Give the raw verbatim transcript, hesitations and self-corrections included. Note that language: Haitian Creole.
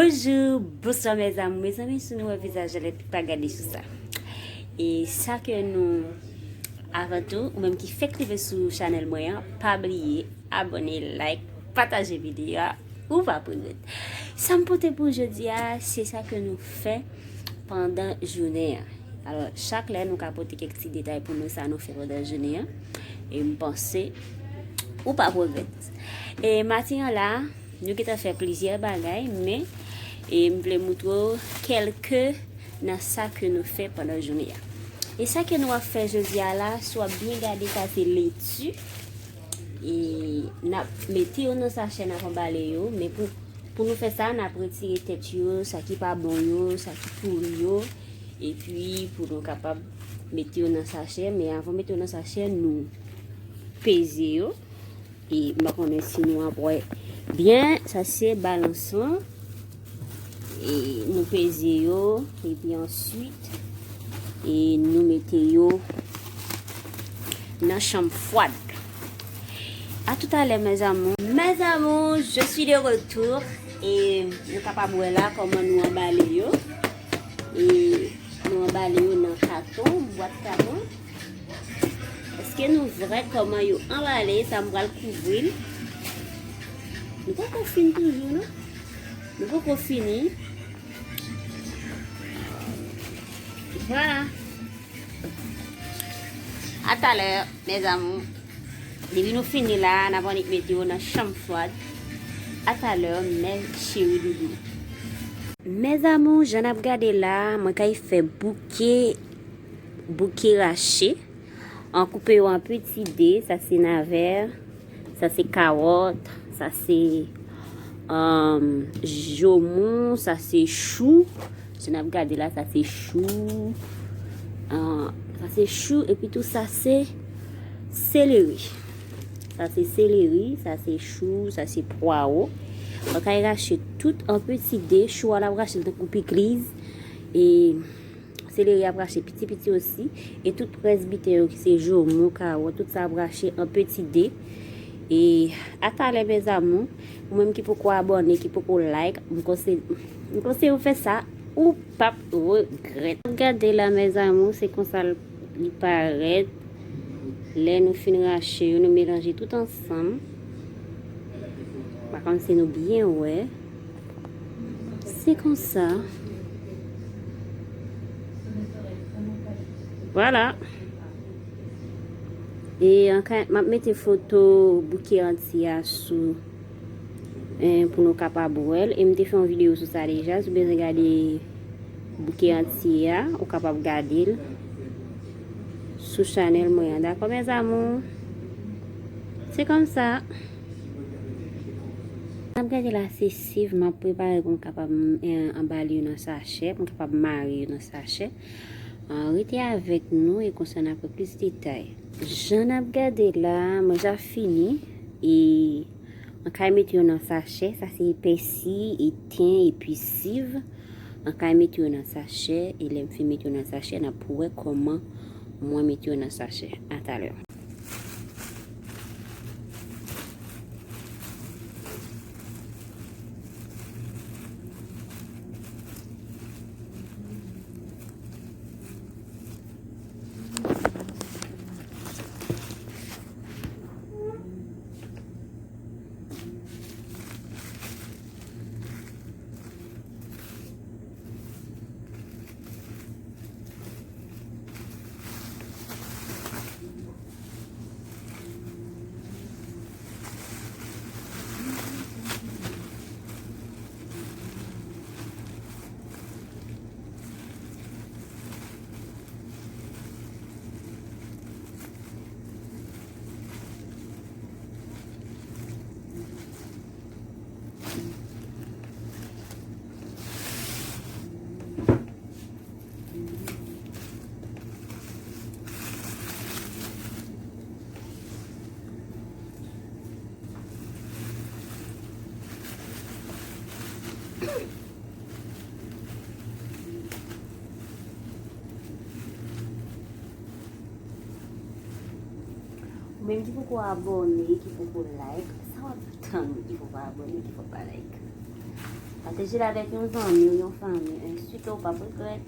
Bonjou, bonswa, mezanmi. Mezanmi, si nou wè vizaj la, pa gade sou sa. E sa ke nou, avan tou, ou menm ki fèk rive sou chanèl mwen an, pa bliye abòne, like, pataje videyo a, ou p ap regrèt. Sa m pote pou jodi a, se sa ke nou fè pandan jounen an. Alò, chak lè nou ka pote kèk ti detay pou nou, sa nou fè pandan jounen an. E m panse ou p ap regrèt. E maten an la, nou gentan fè plizyè bagay, men, e, m vle moutre w kèlke nan sa ke nou fè pandan jounen an. E sa ke nou ap fè jodi a la, si w ap byen gade, sa se leti. E n ap mete yo nan sachè, n ap anbale yo, men pou, pou nou fè sa, n ap retire tèt yo, sa ki pa bon yo, sa ki pouri yo, epi pou nou kapab mete yo nan sachè, men avan mete yo nan sachè, nou peze yo. E m pa konnen si nou ap wè byen, sa se balans lan. E nou peze yo, epi answit, e nou mete yo nan chanm fwad. A tout à l'heure, mes amours. Mes amours, je suis de retour. E nou kapab wè la kòman nou anbale yo. E nou anbale yo nan katon, bwat katon. Èske nou vre kòman yo anbale? Sa m pral kouvri l. Nou poko fin toujou, non? Nou poko fini. Vwala. A talè, mes amours. Depi nou fini la, n ap annik mete yo nan chanm fwad. A talè, mes chéris doudou. Mes amours, jan n ap gade la, mwen kay fè bouke, bouke rache. An koupe yo an peti de, sa se navè, sa se kawòt, sa se, um, jomon, sa se chou. Jan n ap gade la, sa se chou. Ah, sa se chou, epi tou sa se seleri. Sa se seleri, sa se chou, sa se pwawo. Mwen kay rache tout an peti de. Chou a, n ap rache l tankou pikliz. E seleri ap rache piti piti osi. E tout rès biten yo ki se jomon, kawòt, tout sa ap rache an peti de. E a talè, mes amours. Ou menm ki poko abòne, ki poko like, m konseye, m konseye ou fè sa, ou p ap regrèt. Gade la, mes amours, se konsa l, li parèt. Lè nou fin rache yo, nou melanje tout ansanm. Pa konn si nou byen wè. Se konsa. Vwala. E an ka, m ap mete foto bouke antye a sou, eh, pou nou kapab wè l. E m te fè yon videyo sou sa deja. Si w bezwen gade bouke antye a, ou kapab gade l sou chanèl mwen an. Dakò, mes amours? Se konsa. N ap gade la, se siv m ap prepare pou m kapab, eh, anbale yo nan sachè, pou m kapab mare yo nan sachè. Ah, rete avèk nou e konsa n ap wè plis detay. Jan n ap gade la, mwen ja fini. E mwen kay mete yo nan sachè. Sa se pèsi, e ten, epi siv. Mwen kay mete yo nan sachè. E lè m fin mete yo nan sachè, n ap wè kòman mwen mete yo nan sachè. A talè. Ou menm ki poko abòne, ki poko like, sa w ap tann ki poko abòne, ki poko like? Te jele avèk yon zanmi w, yon fanmi, ensuite ou p ap regrèt.